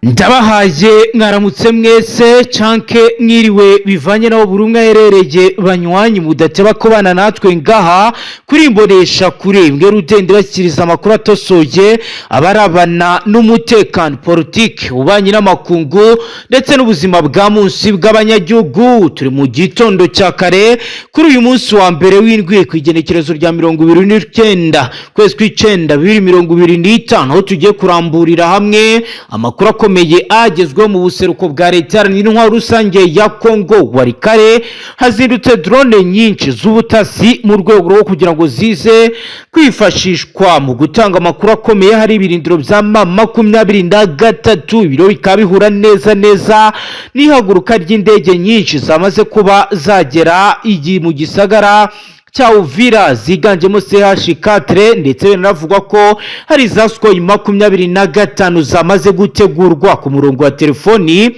Ndabahaye mwaramutse mwese canke mwiriwe, bivanye naho buri umwe aherereye. Banywanyi mudateba kubana natwe ngaha kuri Imbonesha Kure, mwe rudende bashyikiriza amakuru atosoye abarabana n'umutekano, politiki, ububanyi n'amakungu ndetse n'ubuzima bwa munsi bw'abanyagihugu. Turi mu gitondo cya kare kuri uyu munsi wa mbere w'indwi, ku igenekerezo rya 29 kwezi kw'icenda 2025, aho tugiye kuramburira hamwe amakuru akomeye agezweho mu buseruko bwa Leta Iharanira Intwaro Rusange ya Kongo. Walikale hazindutse drone nyinshi z'ubutasi mu rwego rwo kugira ngo zize kwifashishwa mu gutanga amakuru akomeye. Hari ibirindiro bya M23, ibiro bikaba bihura neza neza n'ihaguruka ry'indege nyinshi zamaze kuba zagera igi mu gisagara cya Uvira, ziganjemo CH4, ndetse binavugwa ko hari za Sukhoi 25 zamaze gutegurwa. Ku murongo wa telefoni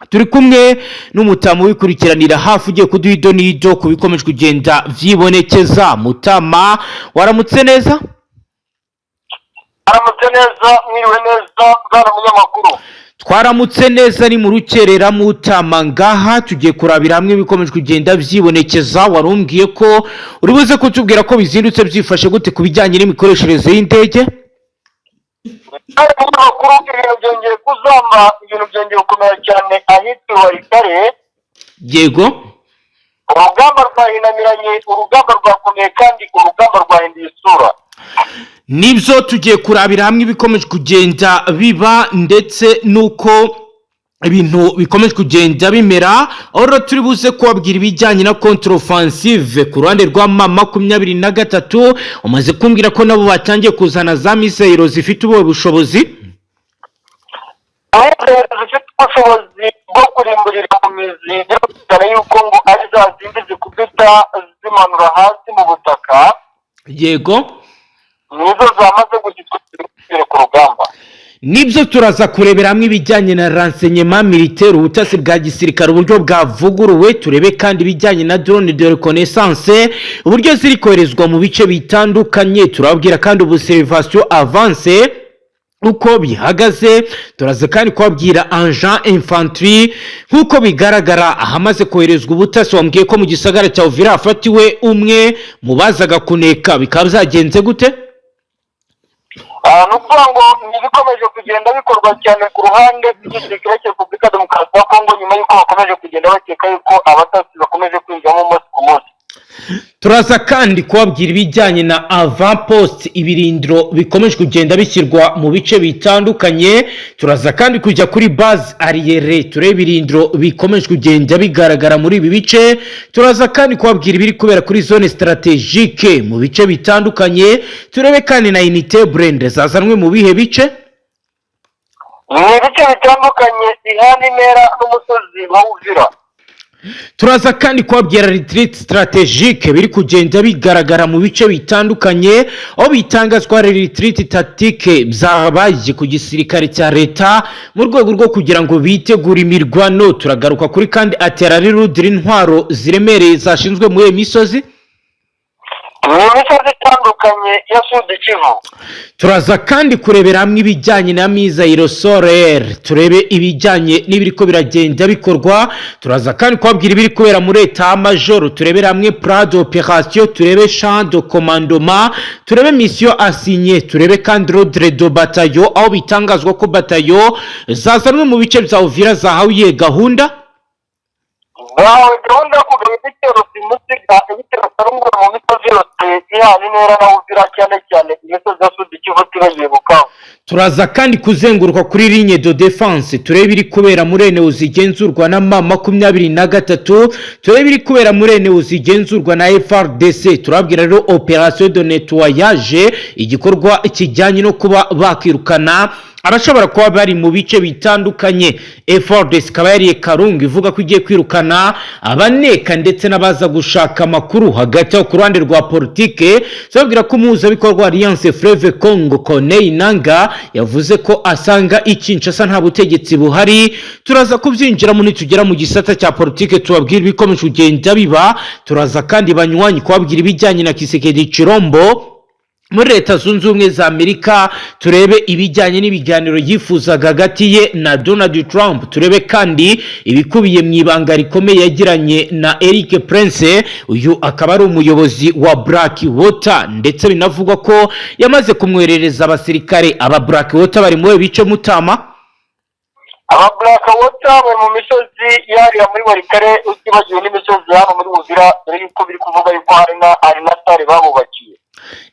turi kumwe n'umutamu wikurikiranira hafi, ugiye kuduha ido n'ido ku bikomeje kugenda vyibonekeza. Mutama, waramutse neza? Aramutse neza, mwiriwe neza, bwana munyamakuru. Twaramutse neza, ni mu rukerera. Mutama, ngaha tugiye kurabira hamwe ibikomeje kugenda vyibonekeza. Warumbwiye ko uri buze kutubwira ko bizindutse byifashe gute ku bijyanye n'imikoreshereze y'indege. Bwana munyamakuru, ibintu byongeye kuzamba, ibintu byongeye gukomera cyane ahitwa Walikale. Urugamba rwahinamiranye, urugamba rwakomeye kandi urugamba rwahinduye isura. Nibyo, tugiye kurabira hamwe ibikomeje kugenda biba ndetse n'uko ibintu bikomeje kugenda bimera, aho rero turi buze kubabwira ibijyanye na contre-offensive ku ruhande rwa M23. Umaze kumbwira ko nabo batangiye kuzana za misile zifite ubuhe bushobozi? Misile zifite ubushobozi bwo kurimburira mu mizi, cyane yuko ngo ari za zindi zikubita zimanura hasi mu butaka. Nizo zamaze gushyirwa ku rugamba. Nibyo, turaza kurebera hamwe ibijyanye na renseignement militaire, ubutasi bwa gisirikare, uburyo bwavuguruwe. Turebe kandi ibijyanye na drone de reconnaissance, uburyo ziri koherezwa mu bice bitandukanye. Turababwira kandi observation avancée uko bihagaze. Turaza kandi kubabwira engin infanterie nk'uko bigaragara ahamaze koherezwa ubutasi. Wambwiye ko mu gisagara cya Uvira hafatiwe umwe mu bazaga kuneka, bikaba byagenze gute? Ni ukuvuga ngo ni ibikomeje kugenda bikorwa cyane ku ruhande rw'igisirikare cya Repubulika Demokarasi ya Kongo, nyuma y'uko bakomeje kugenda bakeka yuko abatasi bakomeje kwinjiramo umunsi ku munsi. Turaza kandi kubabwira ibijyanye na avant-poste, ibirindiro bikomeje kugenda bishyirwa mu bice bitandukanye. Turaza kandi kujya kuri base arrière, turebe ibirindiro bikomeje kugenda bigaragara muri ibi bice. Turaza kandi kubabwira ibiri kubera kuri zone stratégique mu bice bitandukanye. Turebe kandi na unité blindée zazanwe mu bihe bice. Ni ibice bitandukanye bihana intera n'umusozi wa Uvira. Turaza kandi kubabwira retrait stratégique biri kugenda bigaragara mu bice bitandukanye, aho bitangazwa retrait tactique byabaye ku gisirikare cya leta mu rwego rwo kugira ngo bitegure imirwano. Turagaruka kuri kandi artillerie lourde, intwaro ziremereye zashinzwe muri iyo misozi. Ni imisozi itandukanye ya Sud Kivu. Turaza kandi kurebera hamwe ibijyanye na missile sol-air, turebe ibijyanye n'ibiriko biragenda bikorwa. Turaza kandi kubabwira ibiri kubera muri état-major, turebere hamwe plan d'opération, turebe chaîne de commandement, turebe mission assignée, turebe kandi ordre de bataillon, aho bitangazwa ko bataillon zazanwe mu bice bya Uvira zahawe iyihe gahunda. Bahawe gahunda yo kugaba ibitero simusiga, ibitero sarungura mu misozi yose ihana intera na Uvira, cyane cyane imisozi ya Sud Kivu tibagiye Bukavu. Turaza kandi kuzenguruka kuri ligne de défense, turebe ibiri kubera muri eneo zigenzurwa na M23, turebe ibiri kubera muri eneo zigenzurwa na FARDC. Turabwira rero opération de nettoyage, igikorwa kijyanye no kuba bakirukana abashobora kuba bari mu bice bitandukanye. FARDC ikaba yariye karungu ivuga ko igiye kwirukana abaneka ndetse n'abaza gushaka amakuru. Hagati aho, ku ruhande rwa politike, turabwira ko umuhuzabikorwa wa Alliance Fleuve Congo, Corneille Nanga, yavuze ko asanga i Kinshasa nta butegetsi buhari. Turaza kubyinjiramo nitugera mu gisata cya politike, tubabwira ibikomeje kugenda biba. Turaza kandi, banywanyi, kubabwira ibijyanye na Tshisekedi Tshilombo. Muri Leta Zunze Ubumwe za Amerika, turebe ibijyanye n'ibiganiro yifuzaga hagati ye na Donald Trump. Turebe kandi ibikubiye mu ibanga rikomeye yagiranye na Eric Prince, uyu akaba ari umuyobozi wa Black Water, ndetse binavugwa ko yamaze kumwoherereza abasirikare. Aba Black Water bari muri bice, Mutama? Aba Black Water bari mu misozi yariya muri Walikale, utibagiwe n'imisozi hano muri Uvira, dore yuko biri kuvuga yuko hari na sare babubakiye.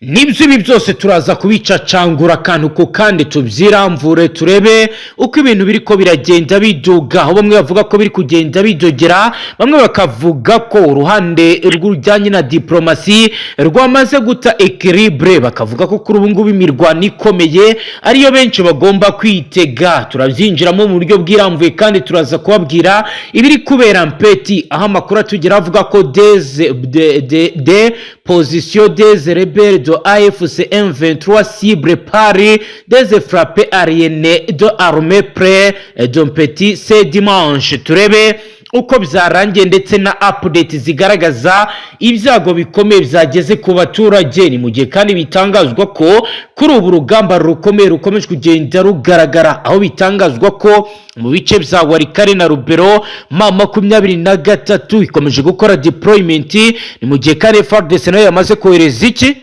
Nibyo, ibi byose turaza kubicacangura akantu ku kandi, tubyiramvure, turebe uko ibintu biri ko biragenda biduga, aho bamwe bavuga ko biri kugenda bidogera, bamwe bakavuga ko uruhande rw'urujyanye na diplomasi rwamaze guta équilibre, bakavuga ko kuri ubu ngubu imirwano ikomeye ariyo benshi bagomba kwitega. Turabyinjiramo mu buryo bwirambuye, kandi turaza kubabwira ibiri kubera Mpeti, aho amakuru atugera avuga ko des positions des rebelles de AFC M23 ciblées par des frappes aériennes de armées près de Mpeti ce dimanche. Turebe uko byarangiye ndetse na update zigaragaza ibyago bikomeye byageze ku baturage. Ni mu gihe kandi bitangazwa ko kuri ubu urugamba rukomeye rukomeje kugenda rugaragara, aho bitangazwa ko mu bice bya Walikale na Lubero M23 ikomeje gukora deployment. Ni mu gihe kandi FARDC nayo yamaze kohereza iki?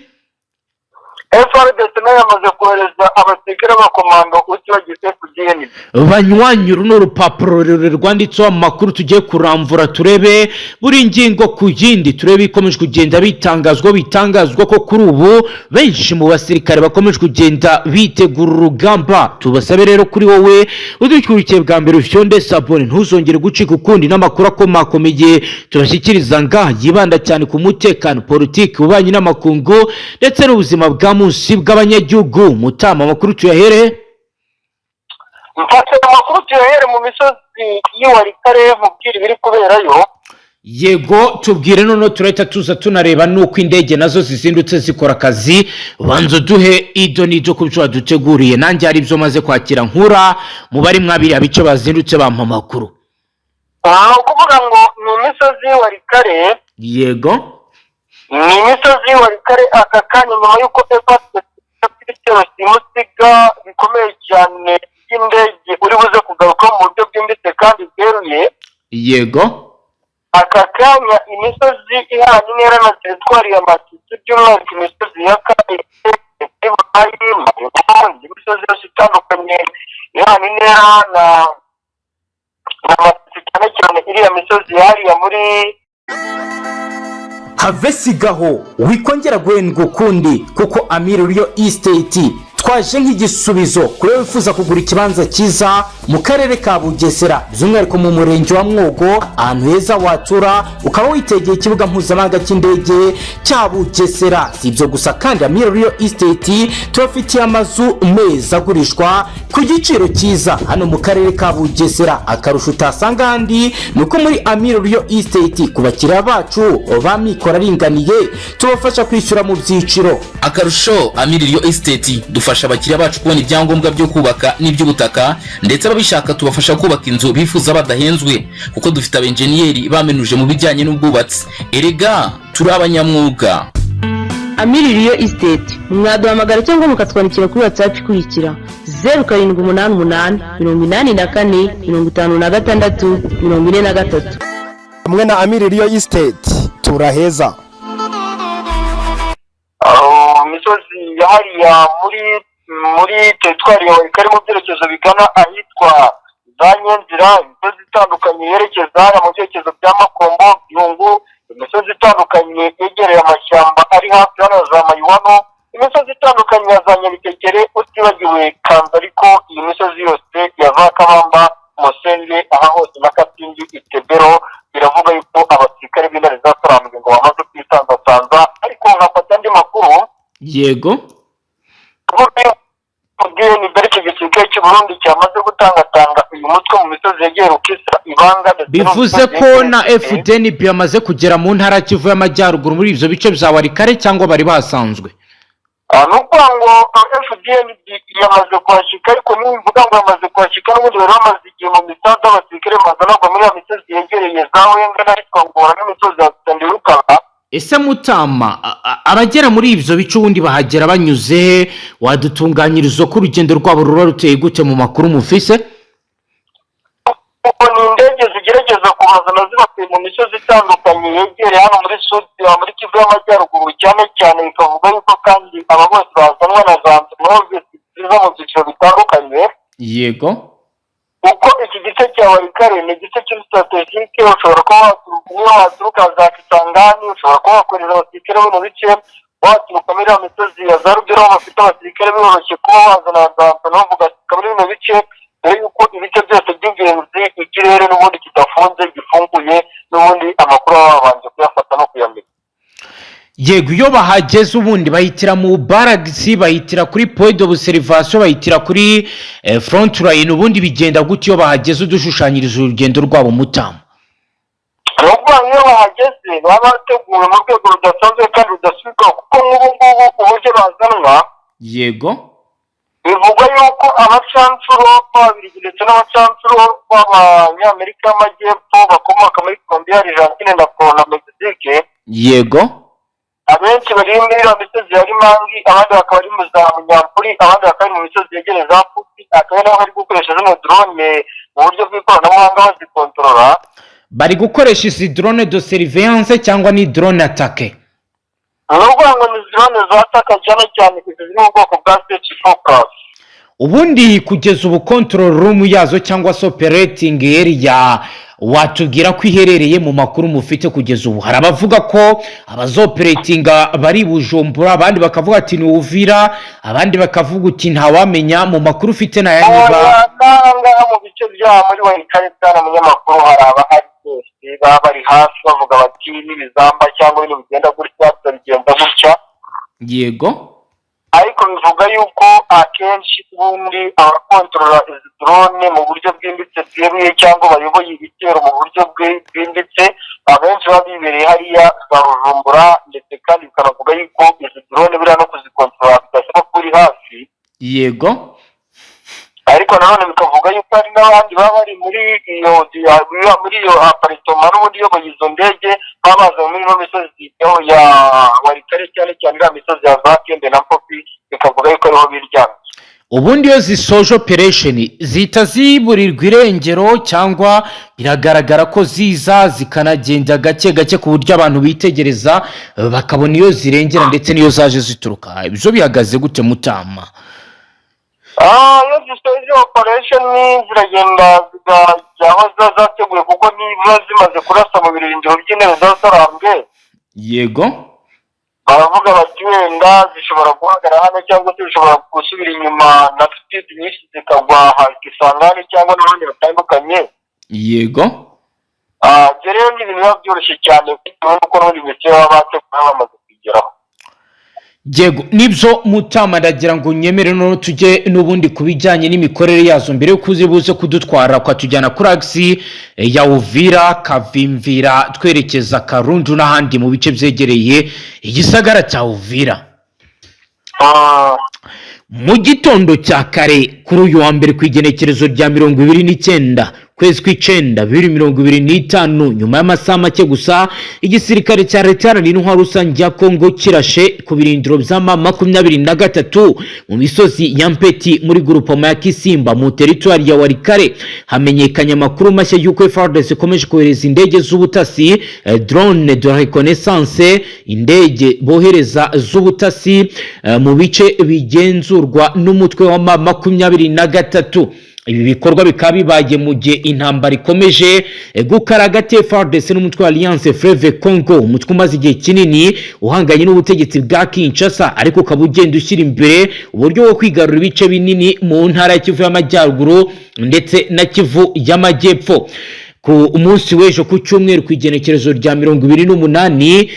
FARDC nayo yamaze kohereza abasirikare b'abakomando, utibagiwe FDN. Banywanyi, uru ni urupapuro rurerure rwanditseho amakuru tugiye kuramvura, turebe buri ngingo ku yindi, turebe ikomeje kugenda bitangazwa ko kuri ubu benshi mu basirikare bakomeje kugenda bitegura urugamba. Tubasabe rero, kuri wowe udukurikiye bwa mbere, ufyonde s'abonner, ntuzongere gucika ukundi n'amakuru akomakomeye tubashyikiriza ngaha, yibanda cyane ku mutekano, politiki, ububanyi n'amakungu ndetse n'ubuzima bwa munsi bw'abanyagihugu. Mutama, amakuru tuyahere? Mfate amakuru tuyahere mu misozi y'i Walikale, mubwira ibiri kuberayo. Yego, tubwire noneho, turahita tuza tunareba nuko indege nazo zizindutse zikora akazi. Banza uduhe ido n'ibyo ku byo waduteguriye. Nanjye hari ibyo maze kwakira nkura mu bari mwabiriya bice bazindutse bampa amakuru. Ni ukuvuga ngo ni imisozi y'i Walikale. Yego. Ni imisozi y'i Walikale aka kanya, nyuma y'uko efuperi ibitero simusiga bikomeye cyane by'indege uri buze kugaruka mu buryo bwimbitse kandi bweruye. Yego. Aka kanya imisozi ihana intera na teritwari ya Masisi, by'umwihariko imisozi ya Kayi, imisozi yose itandukanye ihana intera na Masisi, cyane cyane iriya misozi yahariya muri Have sigaho, wikongera guhendwa ukundi, kuko Amiri Real Estate twaje nk'igisubizo kuri wowe wifuza kugura ikibanza cyiza mu karere ka Bugesera, by'umwihariko mu murenge wa Mwogo, ahantu heza watura ukaba witegeye ikibuga mpuzamahanga cy'indege cya Bugesera. Si ibyo gusa kandi, Amiri Real Estate tubafitiye amazu meza agurishwa ku giciro cyiza hano mu karere ka Bugesera. Akarusho utasanga ahandi ni uko muri Amiri Real Estate, ku bakiriya bacu ba mikoro aringaniye, tubafasha kwishyura mu byiciro. Akarusho, Amiri Real Estate dufasha abakiriya bacu kubona ibyangombwa byo kubaka n'iby'ubutaka, ndetse ababishaka tubafasha kubaka inzu bifuza badahenzwe, kuko dufite abenjeniyeri bamenuje mu bijyanye n'ubwubatsi. Erega turi abanyamwuga. Amiri Real Estate, mwaduhamagara cyangwa mukatwandikira kuri WhatsApp ikurikira: 0788845643. Hamwe na Amiri Real Estate turaheza. Imisozi ya hariya muri teritwari ya Walikale mu byerekezo bigana ahitwa za Nyenzira, imisozi itandukanye yerekeza hariya mu byerekezo bya Makombo, Byungu, imisozi itandukanye yegereye amashyamba ari hafi hano za Mayiwano, imisozi itandukanye ya za Nyabitekere, utibagiwe Kanza. Ariko iyi misozi yose ya za Kabamba, Musenge, aha hose na Kasindi, Itebero, biravuga yuko abasirikare b'intare zasobanuye ngo bamaze kwisanzasanza. Ariko nkafata andi makuru. Yego. Ni dore icyo gisirikare cy'u Burundi cyamaze gutangatanga uyu mutwe mu misozi yegera Rukisa, Ibanga ndetse no mu Bivuze misozi ko yegereye na FDNB yamaze kugera mu ntara Kivu y'Amajyaruguru, muri ibyo bice bya Walikale, cyangwa bari basanzwe? Ni ukuvuga ngo FDNB yamaze kuhashyika, ariko nibivuga ngo yamaze kuhashyika, n'ubundi bari bamaze igihe mu misanzu, abasirikare bazanagwa muri ya misozi yegereye za Wenga n'ahitwa Ngora n'imisozi ya Sitandirukaba. Ese Mutama, abagera muri ibyo bice ubundi bahagera banyuze he? Wadutunganyiriza ko urugendo rwabo ruba ruteye gute mu makuru mufise? Kuko ni indege zigerageza kubazana zibakuye mu misozi itandukanye yegereye hano muri Sud, muri Kivu y'Amajyaruguru cyane cyane. Bikavuga yuko kandi aba bose bazanwa na za Antonov ziza mu byiciro bitandukanye. Kuko iki gice cya Walikale ni igice kiri stratégique. Ushobora kuba waturuka, niyo waturuka za Kisangani, ushobora kuba wakorera abasirikare bo mu bice, waturuka muri ya misozi ya za Rugero aho bafite abasirikare, biroroshye kuba wazana za Antonov ugasika muri bino bice, dore yuko ibice byose by'ingenzi ikirere n'ubundi kidafunze, gifunguye, n'ubundi amakuru baba babanje kuyafata no kuyamenya. Yego, iyo bahageze ubundi bahitira mu baragisi, bahitira kuri point d'observation, bahitira kuri front line? Ubundi bigenda gute iyo bahageze? Udushushanyiriza urugendo rwabo, Mutama. Ni ukuvuga ngo iyo bahageze baba bateguwe mu rwego rudasanzwe kandi rudasubirwaho, kuko nk'ubu ngubu uburyo bazanwa, bivugwa yuko abacancuro b'Ababiligi ndetse n'abacancuro b'Abanyamerika y'Amajyepfo bakomoka muri Colombia, Argentine na Mexique, abenshi bari muri iriya misozi ya Rimangi, abandi bakaba bari mu za Munyampuri, abandi bakaba bari mu misozi yegereye za Futi, akaba ari naho bari gukoresha zino drone mu buryo bw'ikoranabuhanga bazikontorora. Bari gukoresha izi drone de surveillance cyangwa ni drone attaque? Ni ukuvuga ngo ni drone zataka, cyane cyane izi ziri mu bwoko bwa Stage Focus. Ubundi kugeza ubu control room yazo cyangwa se operating area watubwira ko iherereye mu makuru mufite kugeza ubu? Hari abavuga ko abazoperatinga bari Bujumbura, abandi bakavuga ati ni Uvira, abandi bakavuga uti ntawamenya. Mu makuru ufite naya niba? Oya, n'ahangaha mu bice bya muri Walikale, bwana munyamakuru, hari abahari bose baba bari hafi bavuga bati n'ibizamba cyangwa ibintu bigenda gutya turabigenza gutya. Ariko bivuga yuko akenshi ubundi abakontorora izi drone mu buryo bwimbitse bweruye cyangwa bayoboye ibitero mu buryo bwimbitse, abenshi baba bibereye hariya za Bujumbura. Ndetse kandi bikanavuga yuko izi drone buriya no kuzikontorora bidasaba ko uri hafi. Ariko nanone bikavuga yuko hari n'abandi baba bari muri iyo aparitoma n'ubundi iyoboye izo ndege, baba baza muri ino misozi ya Walikale, cyane cyane iriya misozi ya za Kembe na Mpopi, bikavuga yuko ariho biryamye. Ubundi iyo zisoje operation zihita ziburirwa irengero, cyangwa biragaragara ko ziza zikanagenda gake gake ku buryo abantu bitegereza bakabona iyo zirengera ndetse n'iyo zaje zituruka? Ibyo bihagaze gute, Mutama? Iyo zisoje operation ziragenda zikajya aho ziba zateguye, kuko niba zimaze kurasa mu birindiro by'intebe za Sarambwe, baravuga bati wenda zishobora guhagarara hano cyangwa se zishobora gusubira inyuma na speed nyinshi zikagwa Kisangani cyangwa n'ahandi hatandukanye. Ibyo rero ni ibintu biba byoroshye cyane bitewe n'uko n'ubundi misiyo baba bateguye bamaze kuyigeraho. Yego, nibyo Mutama. Ndagira ngo nyemere noneho tujye n'ubundi ku bijyanye n'imikorere yazo, mbere y'uko uzi buze kudutwara ukatujyana kuri axe ya Uvira, Kavimvira, twerekeza Karundu n'ahandi mu bice byegereye igisagara cya Uvira. Mu gitondo cya kare kuri uyu wa mbere, ku igenekerezo rya 29 kwezi kw'icenda 2025, nyuma y'amasaha make gusa igisirikare cya Leta Iharanira Intwaro Rusange ya Kongo kirashe ku birindiro bya M23 mu misozi ya Mpeti muri groupement ya Kisimba mu teritwari ya Walikale, hamenyekanye amakuru mashya y'uko FARDC ikomeje kohereza indege z'ubutasi, drone de reconnaissance, indege bohereza z'ubutasi mu bice bigenzurwa n'umutwe wa M23. Ibi bikorwa bikaba bibaye mu gihe intambara ikomeje gukara hagati ya FARDC n'umutwe wa Alliance Fleuve Congo, umutwe umaze igihe kinini uhanganye n'ubutegetsi bwa Kinshasa, ariko ukaba ugenda ushyira imbere uburyo bwo kwigarura ibice binini mu ntara ya Kivu y'Amajyaruguru ndetse na Kivu y'Amajyepfo. Ku munsi w'ejo ku cyumweru, ku igenekerezo rya 28,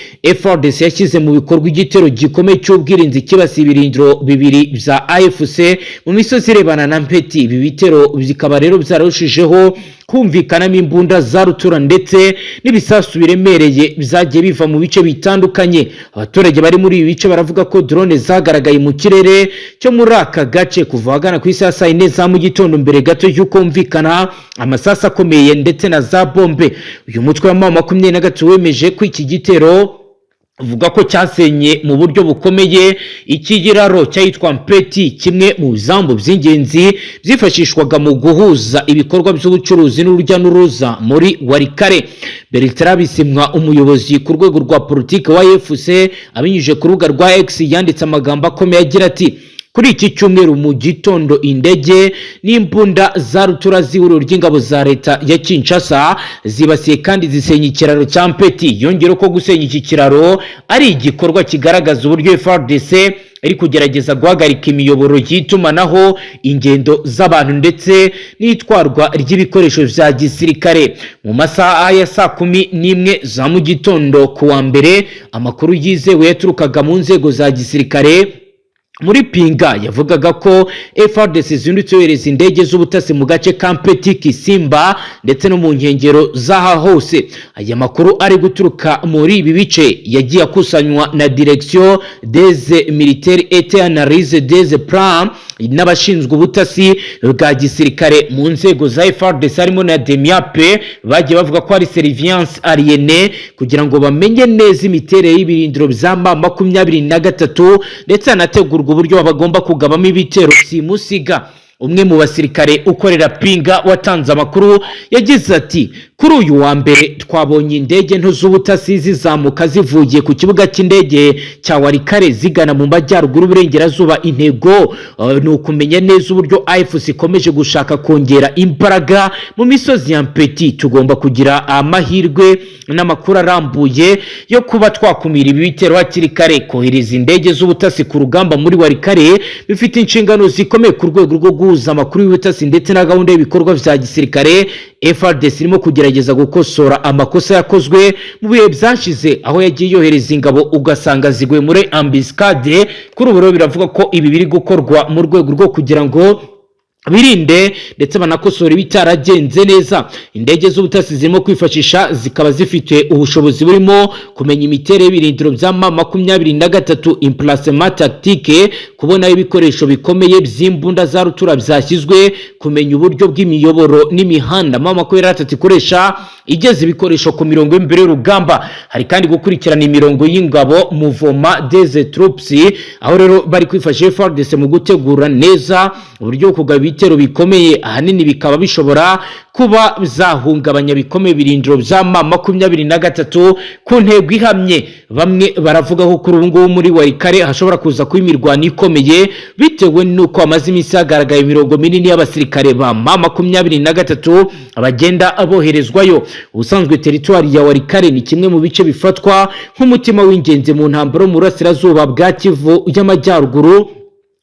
FARDC yashyize mu bikorwa igitero gikomeye cy'ubwirinzi kibasiye ibirindiro bibiri bya AFC mu misozi irebana na Mpeti. Ibi bitero bikaba rero byararushijeho kumvikanamo imbunda za rutura ndetse n'ibisasu biremereye byagiye biva mu bice bitandukanye. Abaturage bari muri ibi bice baravuga ko drone zagaragaye mu kirere cyo muri aka gace kuva ahagana ku isaha saa yine za mu gitondo, mbere gato y'uko humvikana amasasu akomeye ndetse na za bombe. Uyu mutwe wa M23 wemeje ko iki gitero Vuga ko cyasenye mu buryo bukomeye ikiraro cyahitwa Mpeti, kimwe mu bizambu by'ingenzi byifashishwaga mu guhuza ibikorwa by'ubucuruzi n'urujya n'uruza muri Walikale. Bertrand Bisimwa, umuyobozi ku rwego rwa politiki wa AFC, abinyujije ku rubuga rwa X yanditse amagambo akomeye agira ati: "Kuri iki cyumweru mu gitondo, indege n'imbunda za rutura z'ihuriro ry'ingabo za leta ya Kinshasa zibasiye kandi zisenya ikiraro cya Mpeti." Yongera ko gusenya iki kiraro ari igikorwa kigaragaza uburyo FARDC iri kugerageza guhagarika imiyoboro y'itumanaho, ingendo z'abantu ndetse n'itwarwa ry'ibikoresho bya gisirikare. Mu masaha ya saa 11 za mu gitondo ku wa mbere, amakuru yizewe yaturukaga mu nzego za gisirikare muri Pinga yavugaga ko FARDC zindutse yohereza indege z'ubutasi mu gace ka Mpeti, Kisimba ndetse no mu nkengero z'aha hose. Aya makuru ari guturuka muri ibi bice yagiye akusanywa na Direction des Militaires et Analyse des Plans n'abashinzwe ubutasi bwa gisirikare mu nzego za FARDC, harimo na DEMIAP. Bagiye bavuga ko ari surveillance aérienne kugira ngo bamenye neza imiterere y'ibirindiro bya M23, ndetse hanategurwa uburyo bagomba kugabamo ibitero simusiga. Umwe mu basirikare ukorera Pinga watanze amakuru yagize ati: "Kuri uyu wa mbere twabonye indege nto z'ubutasi zizamuka zivuye ku kibuga cy'indege cya Walikale zigana mu majyaruguru y'uburengerazuba. Intego ni ukumenya neza uburyo AFC ikomeje gushaka kongera imbaraga mu misozi ya Mpeti. Tugomba kugira amahirwe n'amakuru arambuye yo kuba twakumira ibi bitero hakiri kare." Kohereza indege z'ubutasi ku rugamba muri Walikale bifite inshingano zikomeye ku rwego rwo guhuza amakuru y'ubutasi ndetse na gahunda y'ibikorwa vya gisirikare. FARDC irimo kugerageza gukosora amakosa yakozwe mu bihe byashize, aho yagiye yohereza ingabo ugasanga ziguye muri embuscade. Kuri ubu rero biravuga ko ibi biri gukorwa mu rwego rwo kugira ngo birinde ndetse banakosora ibitaragenze neza. Indege z'ubutasi zirimo kwifashisha zikaba zifite ubushobozi burimo kumenya imiterere y'ibirindiro bya M23, emplacement tactique, kubona ibikoresho bikomeye by'imbunda za rutura byashyizwe, kumenya uburyo bw'imiyoboro n'imihanda M23 ikoresha igeza ibikoresho ku mirongo y'imbere y'urugamba. Hari kandi gukurikirana imirongo y'ingabo, mouvement des troupes, aho rero bari kwifashisha FARDC mu gutegura neza uburyo bwo kugaba ibitero bikomeye, ahanini bikaba bishobora kuba zahungabanya bikomeye ibirindiro bya M23 ku ntego ihamye. Bamwe baravuga ko kuri ubu ngubu muri Walikale hashobora kuza kuba imirwano ikomeye, bitewe n'uko hamaze iminsi hagaragaye imirongo minini y'abasirikare ba M23 bagenda boherezwayo. Ubusanzwe teritwari ya Walikale ni kimwe mu bice bifatwa nk'umutima w'ingenzi mu ntambara yo mu burasirazuba bwa Kivu y'Amajyaruguru.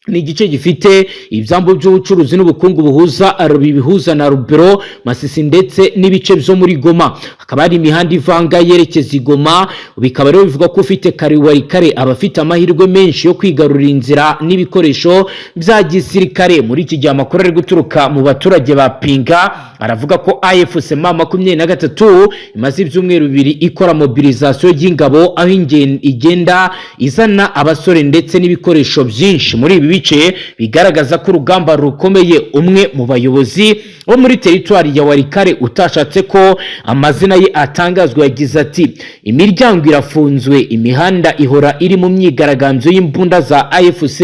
Ni igice gifite ibyambu by'ubucuruzi n'ubukungu buhuza bihuza na Rubero, Masisi ndetse n'ibice byo muri Goma. Hakaba hari imihanda ivanga yerekeza i Goma. Bikaba rero bivuga ko ufite kare Walikale aba afite amahirwe menshi yo kwigarurira inzira n'ibikoresho bya gisirikare. Muri iki gihe, amakuru ari guturuka mu baturage ba Pinga aravuga ko AFC M23 imaze ibyumweru 2 ikora mobilisation y'ingabo, aho igenda izana abasore ndetse n'ibikoresho byinshi muri ibi bice, bigaragaza ko urugamba rukomeye. Umwe mu bayobozi bo muri teritwari ya Walikale utashatse ko amazina ye atangazwa yagize ati: "Imiryango irafunzwe, imihanda ihora iri mu myigaragambyo y'imbunda za AFC.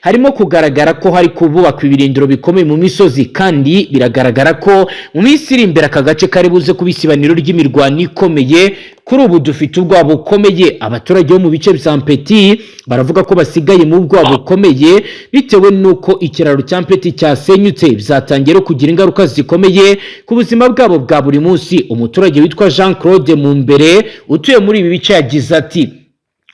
Harimo kugaragara ko hari kubakwa ibirindiro bikomeye mu misozi, kandi biragaragara ko mu minsi iri imbere aka gace kari buze kuba isibaniro ry'imirwano ikomeye. Kuri ubu dufite ubwoba bukomeye." Abaturage bo mu bice bya Mpeti baravuga ko basigaye mu bwoba bukomeye bitewe n'uko ikiraro cya Mpeti cyasenyutse, byatangiye kugira ingaruka zikomeye ku buzima bwabo bwa buri munsi. Umuturage witwa Jean Claude Mumbere utuye muri ibi bice yagize ati: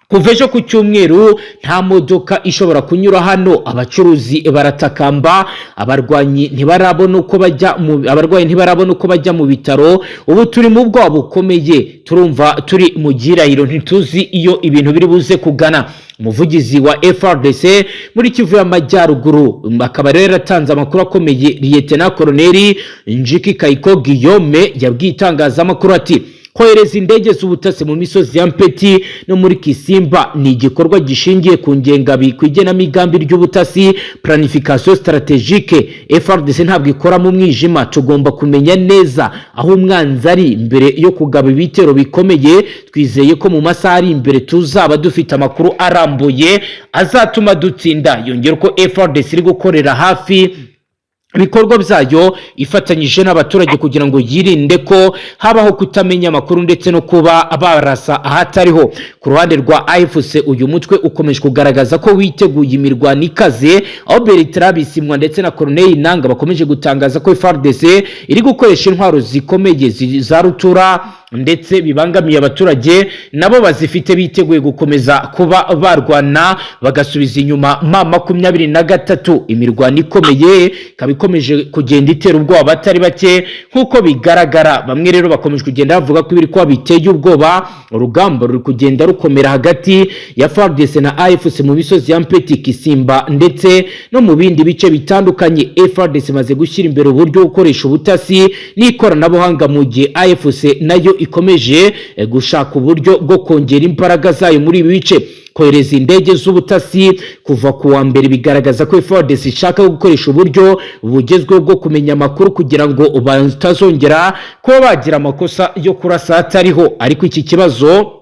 "Kuva ejo ku cyumweru nta modoka ishobora kunyura hano. Abacuruzi baratakamba, abarwanyi ntibarabona uko bajya mu abarwayi ntibarabona uko bajya mu bitaro. Ubu turi mu bwoba bukomeye, turumva turi mu gihirahiro, ntituzi iyo ibintu biri buze kugana." Umuvugizi wa FARDC muri Kivu y'Amajyaruguru akaba rero yaratanze amakuru akomeye, Lieutenant Colonel Njiki Kayiko Guillaume, yabwiye itangazamakuru ati: Kohereza indege z'ubutasi mu misozi ya Mpeti no muri Kisimba ni igikorwa gishingiye ku ngengabi, ku igenamigambi ry'ubutasi, planification stratégique. FARDC ntabwo ikora mu mwijima. Tugomba kumenya neza aho umwanzi ari mbere yo kugaba ibitero bikomeye. Twizeye ko mu masaha ari imbere tuzaba dufite amakuru arambuye azatuma dutsinda. Yongera ko FARDC iri gukorera hafi ibikorwa byayo ifatanyije n'abaturage kugira ngo yirinde ko habaho kutamenya amakuru ndetse no kuba barasa ahatariho. Ku ruhande rwa AFC, uyu mutwe ukomeje kugaragaza ko witeguye imirwano ikaze, aho Bertrand Bisimwa ndetse na Corneille Nanga bakomeje gutangaza ko FARDC iri gukoresha intwaro zikomeye za rutura ndetse bibangamiye abaturage. Nabo bazifite, biteguye gukomeza kuba barwana bagasubiza inyuma M23. Imirwano ikomeye ikaba ikomeje kugenda itera ubwoba abatari bake nk'uko bigaragara. Bamwe rero bakomeje kugenda bavuga ko ibiri kuba biteye ubwoba. Urugamba ruri kugenda rukomera hagati ya FARDC na AFC mu misozi ya Mpeti, Kisimba ndetse no mu bindi bice bitandukanye. FARDC imaze gushyira imbere uburyo bwo gukoresha ubutasi n'ikoranabuhanga, mu gihe AFC nayo ikomeje gushaka uburyo bwo kongera imbaraga zayo muri ibi bice. Kohereza indege z'ubutasi kuva ku wa mbere bigaragaza ko FARDC ishaka gukoresha uburyo bugezweho bwo kumenya amakuru kugira ngo batazongera kuba bagira amakosa yo kurasa atariho. Ariko iki kibazo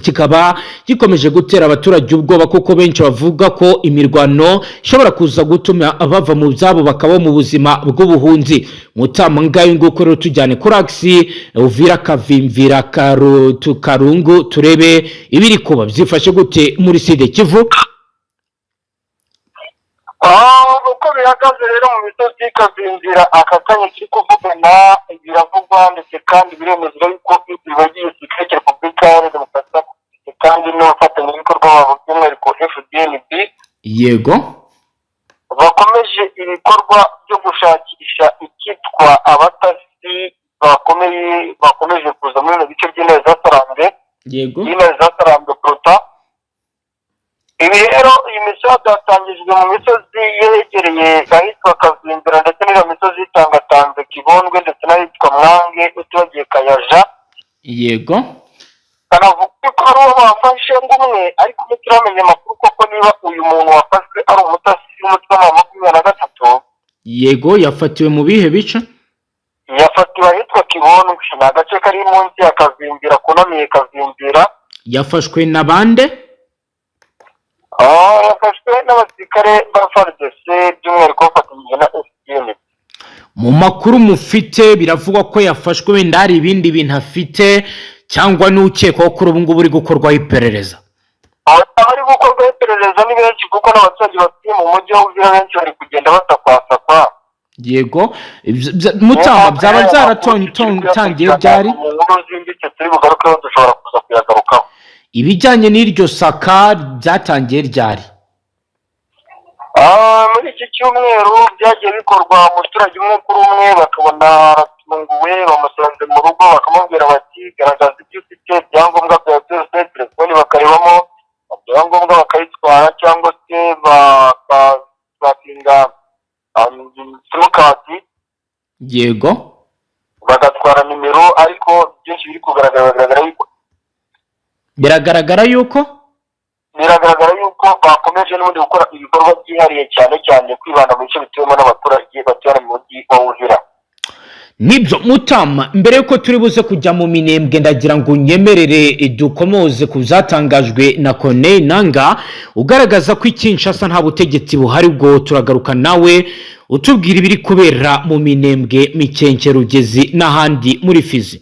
kikaba gikomeje gutera abaturage ubwoba, kuko benshi bavuga ko imirwano ishobora kuza gutuma bava mu byabo bakaba mu buzima bw'ubuhunzi. Mutama, ngayo nguko rero. Tujyane kuri axe Uvira Kavimvira Karungu, turebe ibiri kuba byifashe gute muri Sud Kivu. Uko bihagaze rero mu misozi Kavimvira aka kanya kiri kuvugana, biravugwa ndetse kandi biremezwa yuko igisirikare cya Repubulika Iharanira Demokarasi ya Kongo kandi n'abafatanyabikorwa babo, by'umwihariko FDNB, bakomeje ibikorwa byo gushakisha icyitwa abatasi bakomeye bakomeje kuza muri bino bice by'intare zasaranzwe, y'intare zasaranzwe kuruta ibi. Rero iyi misozi yatangijwe mu misozi yegereye ahitwa Kavimbira ndetse n'iyo misozi itangatanze Kibondwe ndetse n'ahitwa Mwange, utibagiye Kayaja. Kanavuga ko ari uwo bafashe ngo umwe, ariko ntituramenya amakuru koko niba uyu muntu wafashwe ari umutasi w'umutwe wa 23. Yego, yafatiwe mu bihe bice? Yafatiwe ahitwa Kibondwe, ni agace kari munsi ya Kavimbira, kunamiye Kavimbira. Yafashwe na bande? Yafashwe n'abasirikare ba FARDC, by'umwihariko bafatanyije na FDN. Mu makuru mufite, biravugwa ko yafashwe wenda hari ibindi bintu afite, cyangwa n'ukekwaho kuri ubu ngubu uri gukorwaho iperereza? Abari gukorwaho iperereza ni benshi, kuko n'abaturage batuye mu mujyi wa Uvira benshi bari kugenda basakwasakwa. Yego. Mutama, byaba byaratangiye byari? Mu nkuru zimbitse turi bugarukeho dushobora kuza kuyagarukaho. Ibijyanye n'iryo saka byatangiye ryari? Muri iki cyumweru byagiye bikorwa, umuturage umwe kuri umwe bakabona aratunguwe, bamusanze mu rugo, bakamubwira bati: "Garagaza ibyo ufite, ibyangombwa byawe byose." Telefoni bakarebamo ibyangombwa bakayitwara, cyangwa se bakabakinga simukadi, bagatwara nimero. Ariko byinshi biri kugaragara, bigaragara yuko Biragaragara yuko Biragaragara yuko bakomeje n'ubundi gukora ibikorwa byihariye, cyane cyane kwibanda mu bice bituwemo n'abaturage batuye mu mujyi wa Uvira. Nibyo, Mutama. Mbere yuko turi buze kujya mu Minembwe, ndagira ngo unyemerere dukomoze ku byatangajwe na Corneille Nanga, ugaragaza ko i Kinshasa nta butegetsi buhari. Ubwo turagaruka nawe utubwira ibiri kubera mu Minembwe, Mikenke, Rugezi n'ahandi muri Fizi.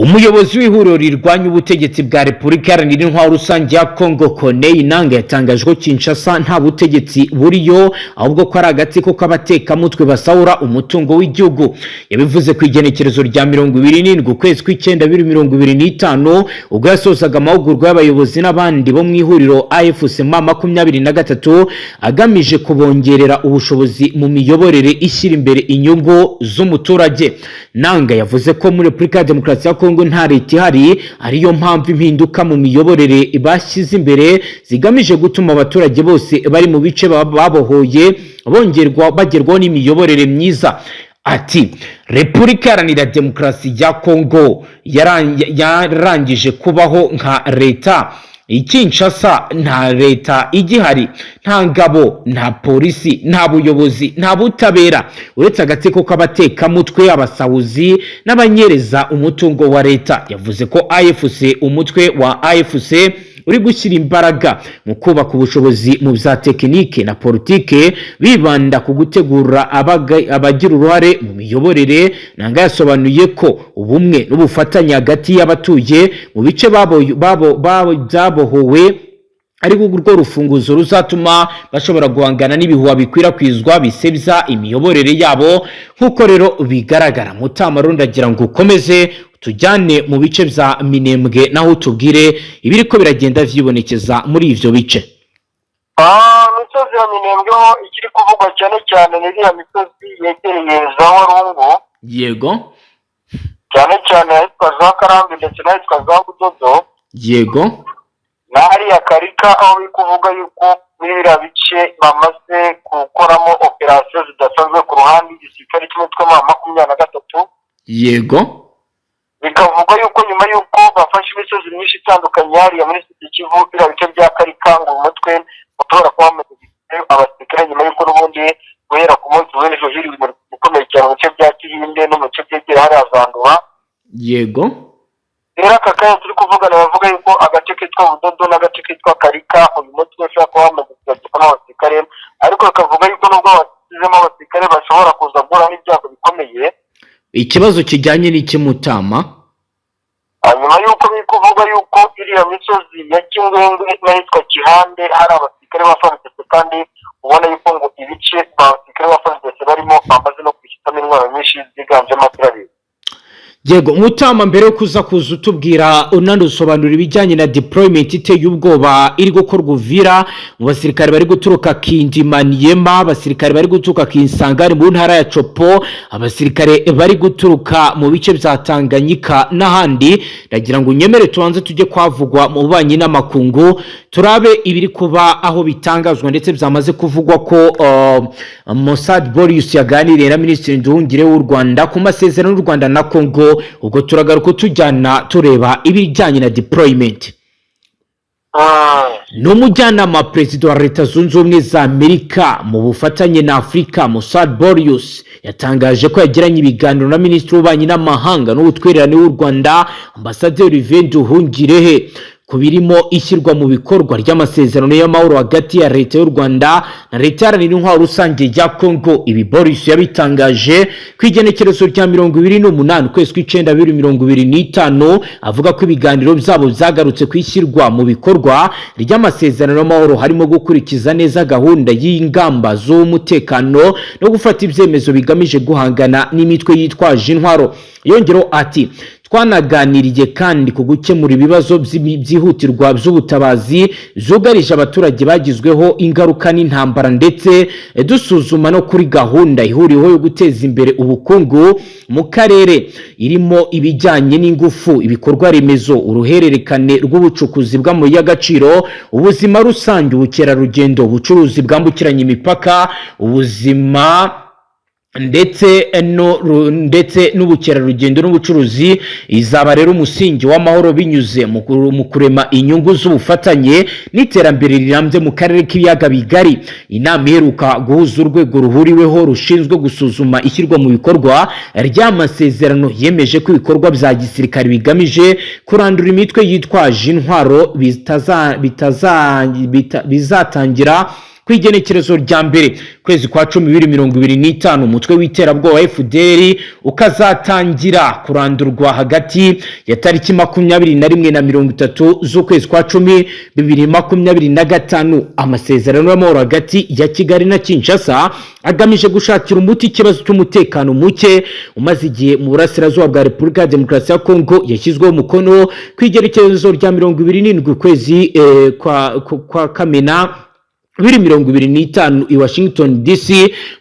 Umuyobozi w'ihuriro rirwanya ubutegetsi bwa Repubulika Iharanira Intwaro Rusange ya Kongo, Corneille Nanga, yatangaje ko Kinshasa nta butegetsi buriyo, ahubwo ko ari agatsiko k'abatekamutwe basahura umutungo w'igihugu. Yabivuze ku igenekerezo rya 27 ukwezi kw'icyenda 2025, ubwo yasozaga amahugurwa y'abayobozi n'abandi bo mu ihuriro AFC M23, agamije kubongerera ubushobozi mu miyoborere ishyira imbere inyungu z'umuturage. Nanga yavuze ko muri Repubulika ya Demokarasi ya Kongo nta leta ihari, ariyo mpamvu impinduka mu miyoborere bashyize imbere zigamije gutuma abaturage bose bari mu bice babohoye bongerwa bagerwaho n'imiyoborere myiza. Ati Repubulika Iharanira Demokarasi ya Kongo yarangije kubaho nka leta. Kinshasa nta leta igihari, nta ngabo, nta polisi, nta buyobozi, nta butabera, uretse agatsiko k'abatekamutwe, abasahuzi n'abanyereza umutungo wa leta. Yavuze ko AFC, umutwe wa AFC, uri gushyira imbaraga mu kubaka ubushobozi mu bya tekinike na politike, bibanda ku gutegura abagira uruhare mu miyoborere. Nanga yasobanuye ko ubumwe n'ubufatanye hagati y'abatuye mu bice byabohowe ari rwo rufunguzo ruzatuma bashobora guhangana n'ibihuha bikwirakwizwa bisebya imiyoborere yabo. Nk'uko rero bigaragara, Mutama, ndagira ngo ukomeze tujyane mu bice bya Minembwe, naho utubwire ibiri ko biragenda vyibonekeza muri ivyo bice. Imisozi ya Minembwe ho ikiri kuvugwa cyane cyane ni iriya misozi yegereye za Warungu, cyane cyane ahitwa za Karambi ndetse n'ahitwa za Budodo na hariya Karika, aho biri kuvuga yuko muri biriya bice bamaze gukoramo operasiyo zidasanzwe ku ruhande igisirikare cy'umutwe wa 23. Bikavugwa yuko nyuma y'uko bafashe imisozi myinshi itandukanye hariya muri Sud Kivu, biriya bice bya Karika, ngo umutwe ushobora kuba wamaze gushyirayo abasirikare, nyuma y'uko n'ubundi guhera ku munsi w'ejo hiriwe umuriro ukomeye cyane mu bice bya Kihinde no mu bice byegereye hariya za Nduba. Rero aka kanya turi kuvugana, bavuga yuko agace kitwa Budodo n'agace kitwa Karika uyu mutwe ushobora kuba wamaze kugabanyamo abasirikare, ariko bakavuga yuko nubwo basizemo abasirikare bashobora kuza guhura n'ibyago bikomeye. Ikibazo kijyanye n'iki, Mutama? Hanyuma y'uko biri kuvuga yuko iriya misozi ya Kingwengwe n'ahitwa Kihande hari abasirikare ba FARDC, kandi ubona yuko ngo ibice abasirikare ba FARDC barimo bamaze no kwishyitamo intwaro nyinshi ziganjemo artillery. Yego Mutama, mbere yo kuza utubwira unadusobanurira ibijyanye na deployment iteye ubwoba iri gukorwa Uvira mu basirikare bari guturuka Kindimaniyema, abasirikare bari guturuka Kinsangani mu ntara ya Tshopo, abasirikare bari guturuka mu bice bya Tanganyika n'ahandi, ndagira ngo unyemere tubanze tujye kwavugwa mu bubanyi n'amakungu, turabe ibiri kuba, aho bitangazwa ndetse byamaze kuvugwa ko Massad Boulos yaganiriye na Minisitiri Nduhungirehe w'u Rwanda ku masezerano y'u Rwanda na Congo. Ubwo turagaruka tujyana tureba ibijyanye na deployment. Ni umujyanama perezida wa Leta Zunze Ubumwe za Amerika mu bufatanye na Afurika, Massad Boulos, yatangaje ko yagiranye ibiganiro na Minisitiri w'Ububanyi n'Amahanga n'Ubutwererane w'u Rwanda, Ambasaderi Olivier Nduhungirehe, ku birimo ishyirwa mu bikorwa ry'amasezerano y'amahoro hagati ya Leta y'u Rwanda na Leta Iharanira Intwaro Rusange ya Congo. Ibi Boulos yabitangaje ku igenekerezo rya 28 ukwezi kw'icyenda 2025, avuga ko ibiganiro byabo byagarutse ku ishyirwa mu bikorwa ry'amasezerano y'amahoro, harimo gukurikiza neza gahunda y'ingamba z'umutekano no gufata ibyemezo bigamije guhangana n'imitwe yitwaje intwaro. Yongeraho ati: "Twanaganiriye kandi ku gukemura ibibazo byihutirwa by'ubutabazi zugarije abaturage bagizweho ingaruka n'intambara, ndetse dusuzuma no kuri gahunda ihuriweho yo guteza imbere ubukungu mu karere, irimo ibijyanye n'ingufu, ibikorwa remezo, uruhererekane rw'ubucukuzi bw'amabuye y'agaciro, ubuzima rusange, ubukerarugendo, ubucuruzi bwambukiranya imipaka, ubuzima ndetse no ndetse n'ubukerarugendo n'ubucuruzi. Izaba rero umusingi w'amahoro binyuze mu kurema inyungu z'ubufatanye n'iterambere rirambye mu karere k'Ibiyaga Bigari." Inama iheruka guhuza urwego ruhuriweho rushinzwe gusuzuma ishyirwa mu bikorwa ry'amasezerano yemeje ko ibikorwa bya gisirikare bigamije kurandura imitwe yitwaje intwaro bizatangira ku igenekerezo rya 1 kwezi kwa 10 2025, umutwe w'iterabwoba FDLR ukazatangira kurandurwa hagati ya tariki 21 na 30 z'ukwezi kwa 10 2025. Amasezerano y'amahoro hagati ya Kigali na Kinshasa agamije gushakira umuti ikibazo cy'umutekano muke umaze igihe mu burasirazuba bwa Repubulika ya Demokarasi ya Kongo yashyizweho umukono ku igerekezo rya 27 ukwezi kwa Kamena 2025 i Washington DC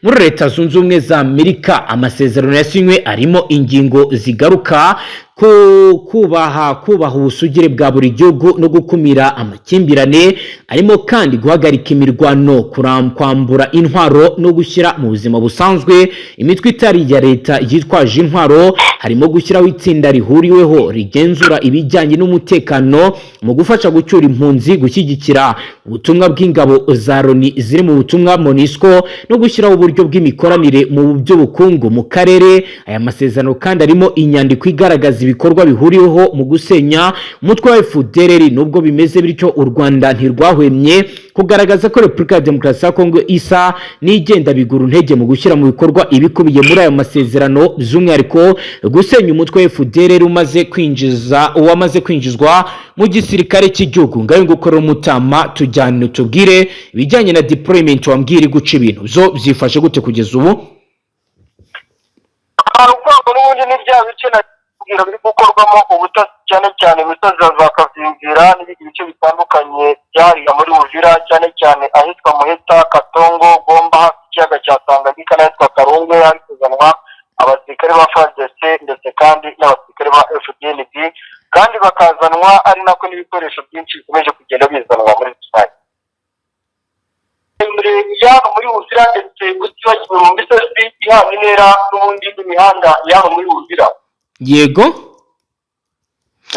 muri Leta Zunze Ubumwe za Amerika. Amasezerano yasinywe arimo ingingo zigaruka kubaha ubusugire bwa buri gihugu no gukumira amakimbirane, arimo kandi guhagarika imirwano, kwambura intwaro no gushyira mu buzima busanzwe imitwe itari iya leta yitwaje intwaro. Harimo gushyiraho itsinda rihuriweho rigenzura ibijyanye n'umutekano mu gufasha gucyura impunzi, gushyigikira ubutumwa bw'ingabo za Loni ziri mu butumwa MONUSCO no gushyiraho uburyo bw'imikoranire mu by'ubukungu mu karere. Aya masezerano kandi arimo inyandiko igaragaza ibikorwa bihuriweho mu gusenya umutwe wa FDLR. Nubwo bimeze bityo, u Rwanda ntirwahwemye kugaragaza ko Repubulika ya Demokarasi ya Kongo isa n'igenda bigura intege mu gushyira mu bikorwa ibikubiye muri ayo masezerano, by'umwihariko gusenya umutwe wa FDLR umaze kwinjiza uwamaze kwinjizwa mu gisirikare cy'igihugu. Ngayo ngukorera umutama, tujyane tubwire ibijyanye na deployment, wambwira guca ibintu byo byifashe gute kugeza ubu? Ahantu ukuvuga n'ubundi ni bya bice nakubwira biri gukorwamo ubutasi, cyane cyane imisozi ya za Kavingira n'ibindi bice bitandukanye byahariya muri Uvira, cyane cyane ahitwa Muheta, Katongo, Gomba, hafi y'ikiyaga cya Tanganyika n'ahitwa Karungwe, hari kuzanwa abasirikare ba FARDC ndetse kandi n'abasirikare ba FDNB, kandi bakazanwa ari nako n'ibikoresho byinshi bikomeje kugenda bizanwa muri rusange yaba muri Uvira, ndetse utibagiwe mu misozi ihana intera n'ubundi n'imihanda yaba muri Uvira.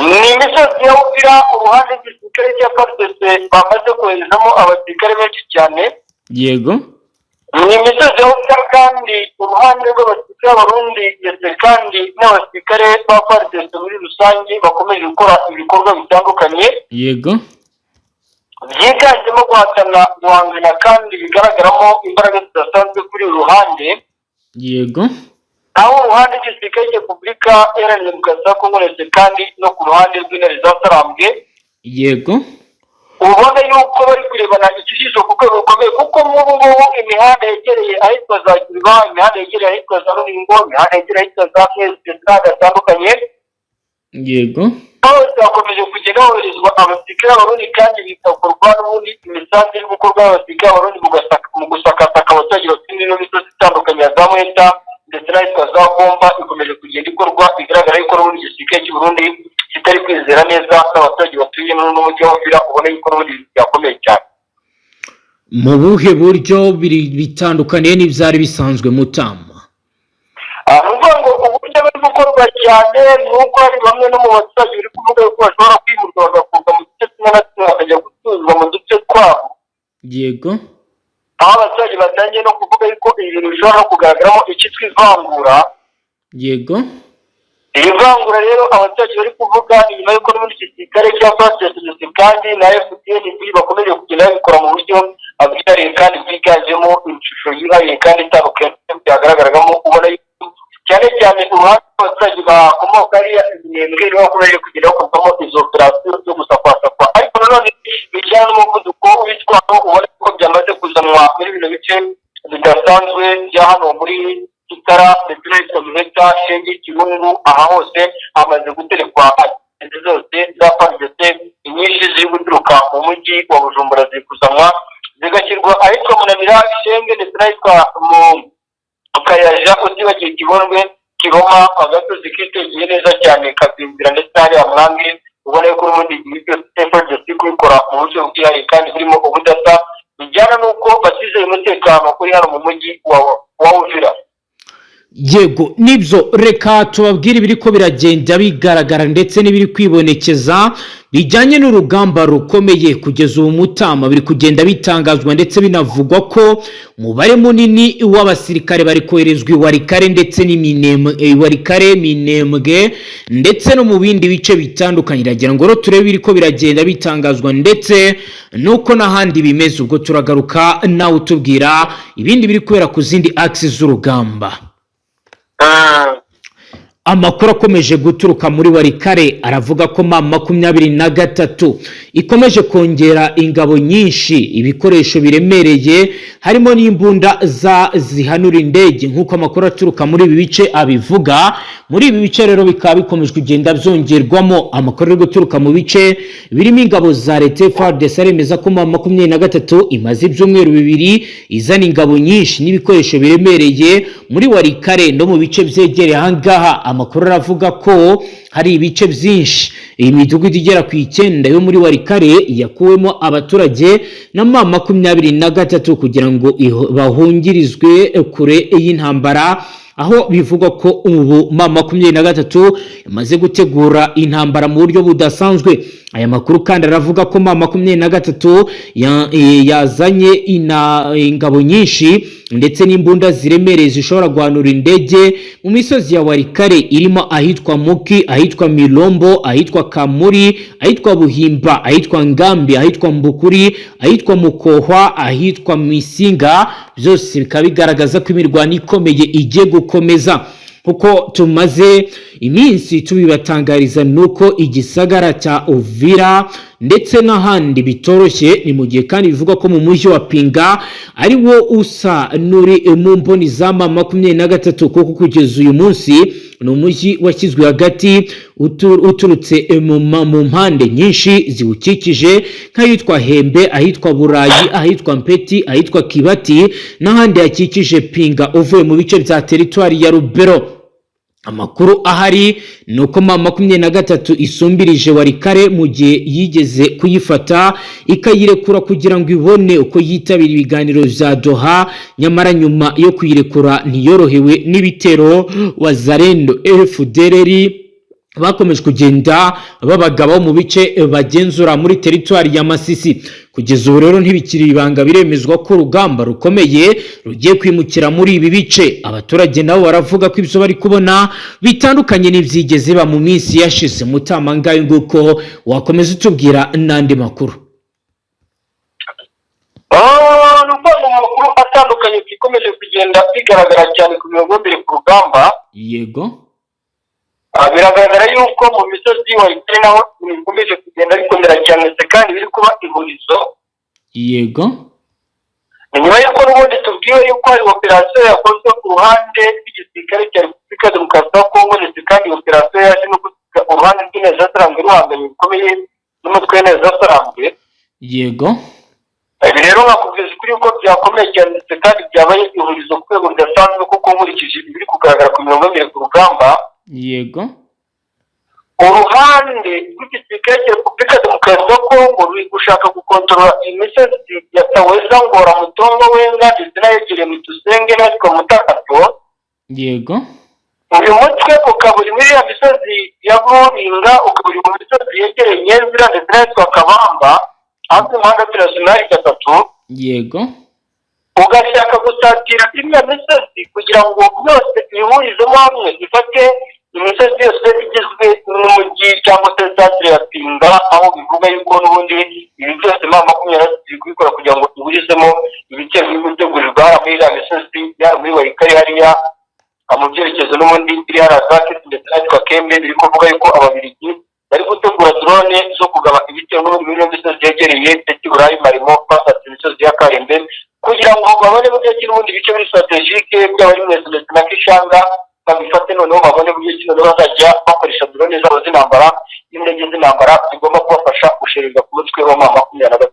Ni imisozi ya Uvira, uruhande rw'igisirikare cya FARDC bamaze koherezamo abasirikare benshi cyane. Ni imisozi ya Uvira kandi uruhande rw'abasirikare b'Abarundi ndetse kandi n'abasirikare ba FARDC muri rusange bakomeje gukora ibikorwa bitandukanye byiganjemo guhatana, guhangana, kandi bigaragaramo imbaraga zidasanzwe kuri uru ruhande, aho uruhande rw'igisirikare cya Repubulika Iharanira Demokarasi ya Kongo ndetse kandi no ku ruhande rw'Intare za Sarambwe ubona yuko bari kurebana ikijisho ku rwego rukomeye, kuko nk'ubu ngubu imihanda yegereye ahitwa za Kiriba, imihanda yegereye ahitwa za Ruringo, imihanda yegereye ahitwa za Mwezi ndetse n'ahandi hatandukanye, hose hakomeje kugenda hoherezwa abasirikare b'Abarundi, kandi bigakorwa n'ubundi imisanzu iri gukorwa n'abasirikare b'Abarundi mu gusakasaka abaturage bafite ino misozi itandukanye ya za Mweta ndetse n'ahitwa za Gomba ikomeje kugenda ikorwa. Bigaragara yuko n'ubundi igisirikare cy'u Burundi kitari kwizera neza n'abaturage batuye n'umujyi wa Uvira, ubona yuko n'ubundi byakomeye cyane. Mu buhe buryo biri bitandukaniye n'ibyari bisanzwe, mutama? Ni ukuvuga ngo uburyo buri gukorwa cyane ni uko hari bamwe no mu baturage bari kuvuga yuko bashobora kwimurwa, bagakurwa mu duce tumwe na tumwe, bakajya gutuzwa mu duce twabo, aho abaturage batangiye no kuvuga yuko ibi bintu bishobora no kugaragaramo icyitwa ivangura. Iri vangura rero abaturage bari kuvuga ni nyuma y'uko n'ubundi igisirikare cya FARDC ndetse kandi na FDNB bakomeje kugenda babikora mu buryo bwihariye kandi bwiganjemo ishusho yihariye kandi itandukanye byagaragaragamo, ubona yuko cyane cyane uruhande rw'abaturage bakomoka hariya Iminembwe nibo bakomeje kugenda bakorwamo izo operasiyo zo gusakwasakwa, ariko nanone bijyana n'umuvuduko w'ibitwaro, ubona ko byamaze kuzanwa muri bino bice bidasanzwe bya hano muri Kitara ndetse n'ahitwa Muheta, Shenge, Kirungu. Aha hose hamaze guterekwa izi zose za FARDC, inyinshi ziri guturuka mu mujyi wa Bujumbura, ziri kuzanwa zigashyirwa ahitwa Munanira, Shenge ndetse n'ahitwa mu Kayaja, utibagiwe Kibondwe, Kiroma, agasozi kitegeye neza cyane Kazinzira ndetse n'ahariya Mwange, ubona yuko n'ubundi ibi byose FARDC kubikora mu buryo bwihariye kandi burimo ubudasa, bijyana n'uko batizeye umutekano uri hano mu mujyi wa Uvira. Yego, nibyo. Reka tubabwire ibiri ko biragenda bigaragara ndetse n'ibiri kwibonekeza bijyanye n'urugamba rukomeye kugeza ubu, mutama. Biri kugenda bitangazwa ndetse binavugwa ko umubare munini w'abasirikare bari koherezwa i Warikare ndetse n'Iminembwe, Warikare, Minembwe ndetse no mu bindi bice bitandukanye. Iragira ngo rero turebe ibiri ko biragenda bitangazwa ndetse nuko n'ahandi bimeze. Ubwo turagaruka nawe utubwira ibindi biri kubera ku zindi axes z'urugamba. Amakuru akomeje guturuka muri Warikare aravuga ko M23 ikomeje kongera ingabo nyinshi, ibikoresho biremereye, harimo n'imbunda za zihanura indege, nk'uko amakuru aturuka muri ibi bice abivuga. Muri ibi bice rero bikaba bikomeje kugenda byongerwamo. Amakuru ari guturuka mu bice birimo ingabo za leta FARDC aremeza ko M23 imaze ibyumweru 2 izana ingabo nyinshi n'ibikoresho biremereye muri Warikare no mu bice byegereye ahangaha. Amakuru aravuga ko hari ibice byinshi, imidugudu igera ku 9 yo muri Walikale yakuwemo abaturage na M23 kugira ngo bahungirizwe kure y'intambara, aho bivugwa ko ubu M23 imaze gutegura intambara mu buryo budasanzwe. Aya makuru kandi aravuga ko M23 yazanye ingabo nyinshi ndetse n'imbunda ziremereye zishobora guhanura indege mu misozi ya Walikale, irimo ahitwa Muki, ahitwa Milombo, ahitwa Kamuri, ahitwa Buhimba, ahitwa Ngambi, ahitwa Mbukuri, ahitwa Mukohwa, ahitwa Misinga. Byose bikaba bigaragaza ko imirwano ikomeye igiye gukomeza. Kuko tumaze iminsi tubibatangariza, nuko igisagara cya Uvira ndetse n'ahandi bitoroshye. Ni mu gihe kandi bivugwa ko mu mujyi wa Pinga ari wo usa n'uri mu mboni za M23, kuko kugeza uyu munsi ni umujyi washyizwe hagati uturutse mu mpande nyinshi ziwukikije, nk'ahitwa Hembe, ahitwa Burayi, ahitwa Mpeti, ahitwa Kibati n'ahandi hakikije Pinga uvuye mu bice bya teritwari ya Rubero. Amakuru ahari ni uko M23 isumbirije Walikale mu gihe yigeze kuyifata ikayirekura kugira ngo ibone uko yitabira ibiganiro bya Doha. Nyamara nyuma yo kuyirekura ntiyorohewe n'ibitero Wazalendo, FDLR bakomeje kugenda babagabaho mu bice bagenzura muri teritwari ya Masisi. Kugeza ubu rero ntibikiri ibanga, biremezwa ko urugamba rukomeye rugiye kwimukira muri ibi bice. Abaturage nabo baravuga ko ibyo bari kubona bitandukanye n'ibyigeze ba mu minsi yashize. Mutama, ngayo nguko, wakomeza utubwira n'andi makuru. Ni ukuvuga mu makuru atandukanye bikomeje kugenda bigaragara cyane ku mirongo mbere ku rugamba. Biragaragara yuko mu misozi Walikale naho ibintu bikomeje kugenda bikomera cyane ndetse kandi biri kuba ihurizo. Ni nyuma y'uko n'ubundi tubwiwe yuko hari operasiyo yakozwe ku ruhande rw'igisirikare cya Repubulika ya Demokarasi ya Kongo, ndetse kandi iyo operasiyo yaje no gusiga uruhande rw'Intare ruhanganye bikomeye n'umutwe w'Intare. Ibi rero nkakubwiza ukuri ko byakomeye cyane ndetse kandi byabaye ihurizo ku rwego rudasanzwe, kuko nkurikije ibiri kugaragara ku mirongo imbere ku rugamba, uruhande rw'igisirikare cya Repubulika ya Demokarasi ya Kongo ruri gushaka gukontorora imisozi ya Taweza, Ngora, Mutongo, Wenga ndetse n'ayegereye Mitusenge n'ahitwa Mutakato. Uyu mutwe ukaba uri muri iriya misozi ya Muringa, ukaba uri mu misozi yegereye Nyenzira ndetse n'ahitwa Kabamba hafi y'umuhanda nationale 3. Ugashaka gusatira iriya misozi kugira ngo yose ihurizemo hamwe, ifate imisozi yose igizwe n'umujyi cyangwa se centre ya Pinga, aho bivuga yuko n'ubundi ibi byose M23 iri kubikora kugira ngo ihurizemo ibitero biri gutegurirwa hariya muri iriya misozi, yaba muri Walikale hariya mu byerekezo n'ubundi biri hariya za Kesi ndetse n'ahitwa Kembe. Biri kuvuga yuko Ababiligi bari gutegura drone zo kugaba ibitero n'ubundi muri iyo misozi yegereye Petit Burayi, marimo basatira imisozi ya Karembe kugira ngo babone buryo ki n'ubundi bice biri stratégique byaba ari Mweso ndetse na Kishanga babifate, noneho babone buryo ki noneho bazajya bakoresha drone zabo z'intambara n'indege z'intambara zigomba kubafasha gushereza ku mutwe wa M23.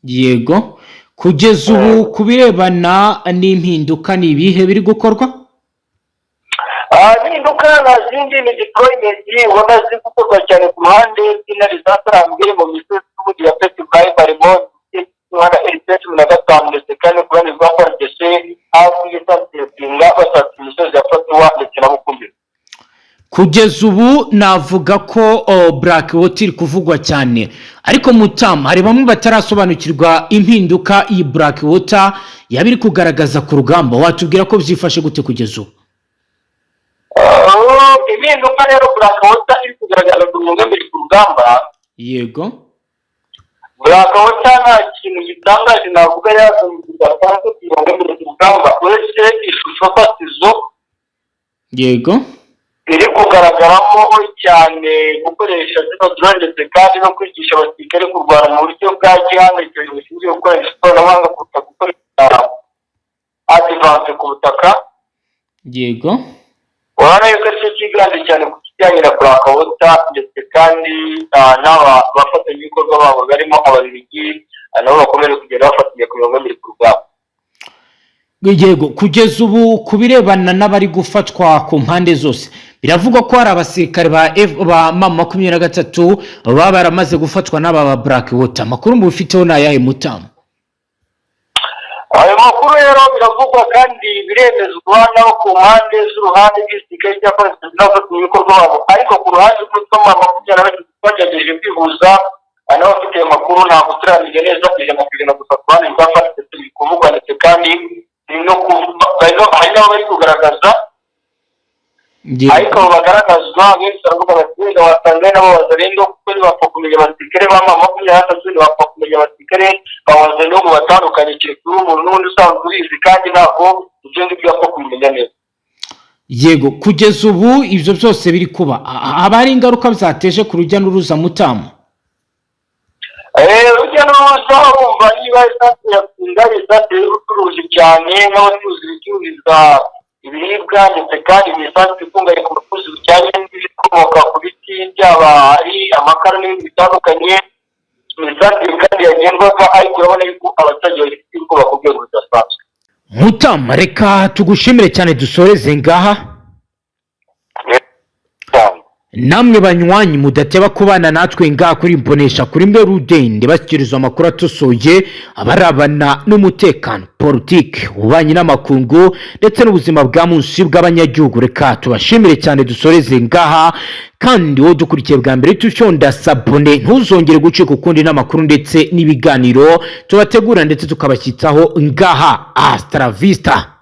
Yego, kugeza ubu ku birebana n'impinduka ni ibihe biri gukorwa? Impinduka nta zindi, ni deployment ubona ziri gukorwa cyane ku ruhande rw'Intare zatarambwe mu misozi y'ubundi ya Petit Burayi, barimo na RP 15, ndetse kandi ku ruhande rwa FARDC hafi y'isantere ya Pinga basatira imisozi ya Fatuwa ndetse na Bukumbiro. Kugeza ubu navuga ko Black Water iri kuvugwa cyane, ariko Mutamu, hari bamwe batarasobanukirwa impinduka iyi Black Water yaba iri kugaragaza ku rugamba. Watubwira ko byifashe gute kugeza ubu? Impinduka rero Black Water iri kugaragaza ku mirongo mbere ku rugamba, Black Water nta kintu gitangaje navuga yazanye kidasanzwe ku mirongo mbere ku rugamba, uretse ishusho fatizo iri kugaragaramo cyane gukoresha zino drone, ndetse kandi no kwigisha abasirikare kurwana mu buryo bwa gihanga, icyo bushingiye gukoresha ikoranabuhanga kuruta gukoresha advance ku butaka. Urabona yuko aricyo cyiganje cyane ku kijyanye na Black Water, ndetse kandi n'aba bafatanyabikorwa babo barimo Ababiligi nabo bakomeje kugenda bafatanya ku mirongo mbere ku rugamba. Yego, kugeza ubu ku birebana n'abari gufatwa ku mpande zose, biravugwa ko hari abasirikare ba ba M23 baba baramaze gufatwa n'aba ba Black Water. Amakuru mubifiteho ni ayahe, Mutamu? Ayo makuru rero biravugwa kandi biremezwa n'abo ku mpande z'uruhande rw'igisirikare cya FARDC n'abafatanyabikorwa babo, ariko ku ruhande rw'umutwe wa M23 twagerageje kwihuza n'abafite ayo makuru, ntabwo turamenya neza 100%. Gusa ku ruhande rwa FARDC biri kuvugwa, ndetse kandi biri no kuvugwa, hari n'abo bari kugaragaza. Ariko abo bagaragazwa benshi baravuga bati wenda wasanga ari nabo Wazalendo, kuko ntibapfa kumenya abasirikare ba M23, ntibapfa kumenya abasirikare ba Wazalendo ngo batandukanye, kereka uri umuntu n'ubundi usanzwe ubizi, kandi ntabwo ibyo ngibyo bapfa kubimenya neza. Yego, kugeza ubu ibyo byose biri kuba, haba hari ingaruka byateje ku rujya n'uruza, Mutamu? Urujya n'uruza, urumva niba isantere ya Pfunda ari isantere y'ubucuruzi cyane, n'abacuruzi bicururiza ibiribwa, ndetse kandi ni isantere ikungahaye ku bucuruzi bujyanye n'ibikomoka ku biti, byaba ari amakara n'ibindi bitandukanye. Ni isantere kandi yagendwaga, ariko urabona yuko abaturage bafite ubwoba ku rwego rudasanzwe. Mutamu, reka tugushimire cyane, dusoreze ngaha. Cyane. Namwe banywanyi mudateba kubana natwe ngaha kuri Mbonesha kuri mbe rudende bashyikirizwa amakuru atosoye abarabana n'umutekano, politiki, ububanyi n'amakungu ndetse n'ubuzima bwa munsi bw'abanyagihugu, reka tubashimire cyane, dusoreze ngaha. Kandi wowe dukurikiye bwa mbere, tushonda s'abonner, ntuzongere gucika ukundi n'amakuru ndetse n'ibiganiro tubategura ndetse tukabashyitsaho ngaha. Hasta la vista.